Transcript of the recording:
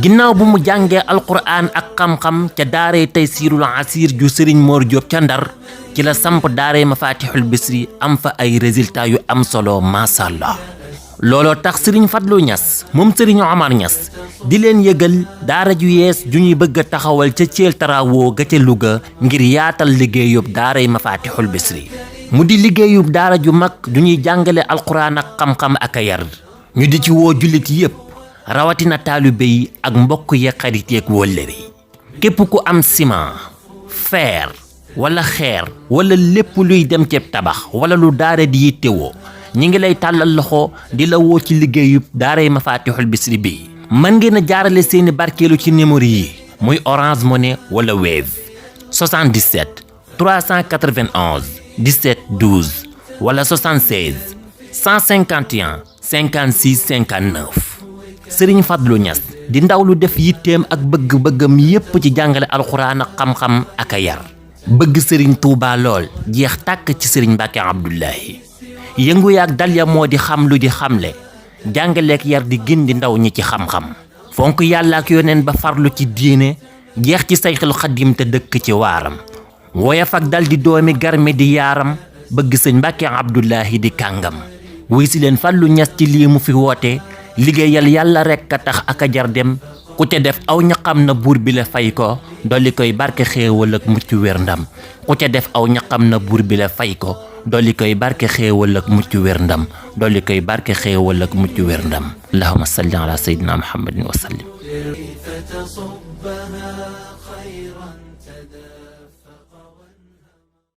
ginnaaw bu mu jàngee alquran ak xam-xam ca daaree Taysirul Asir ju Serigne Mor Diop ca Ndar ci la samp daaree Mafatihul Bichri am fa ay résultats yu am solo macha allah. looloo tax Serigne Fadlu Niass moom Serigne Omar Niass di leen yëgal daara ju yees ju ñuy bëgg a taxawal ca Thiel Tarawo ga ca Louga ngir yaatal liggéeyub daaray Mafatihul Bichri mu di liggéeyub daara ju mag ju ñuy jàngale alquran ak xam-xam ak a yar ñu di ci woo jullit yépp rawatina taalibe yi ak mbokk ye xarit yeeg wóllëre yi képp ku am ciment fer wala xeer wala lépp luy dem ci tabax wala lu daara di yittewoo ñi ngi lay tàllal loxo di la woo ci liggéeyub daaray Mafatihul Bichri bi mën ngeen a jaarale seeni barkeelu ci numéro yi muy Orange Money wala Wave 77 391 17 12 wala 76 151 56 59 Serigne Fadlu Niass di ndaw lu def yitteem ak bëgg-bëggam yépp ci jàngale alxuraan ak xam-xam ak a yar bëgg Serigne Touba lool jeex tàkk ci Serigne Mbacké Abdoulahi yëngu yaak dal ya moo di xam lu di xamle jàngaleek yar di gindi ndaw ñi ci xam-xam fonk yàlla ak yoneen ba farlu ci diine jeex ci Sayxul Xadim te dëkk ci waaram woyof ak dal di doomi garmi di yaaram bëgg Sëñ Mbacké Abdoulahi di kàngam wuy si leen Fadlu Niass ci lii mu fi woote liggéeyal yàlla rekk a tax ak a jar dem ku ca def aw ñaqam na buur bi la fay ko dolli koy barke xéewal ak mucc wér ndam ku ca def aw ñaqam na buur bi la fay ko dolli koy barke xéewal ak mucc wér ndam dolli koy barke xéewal ak mucc wér ndam allahumma salli ala sayyidina muhammadin wa sallim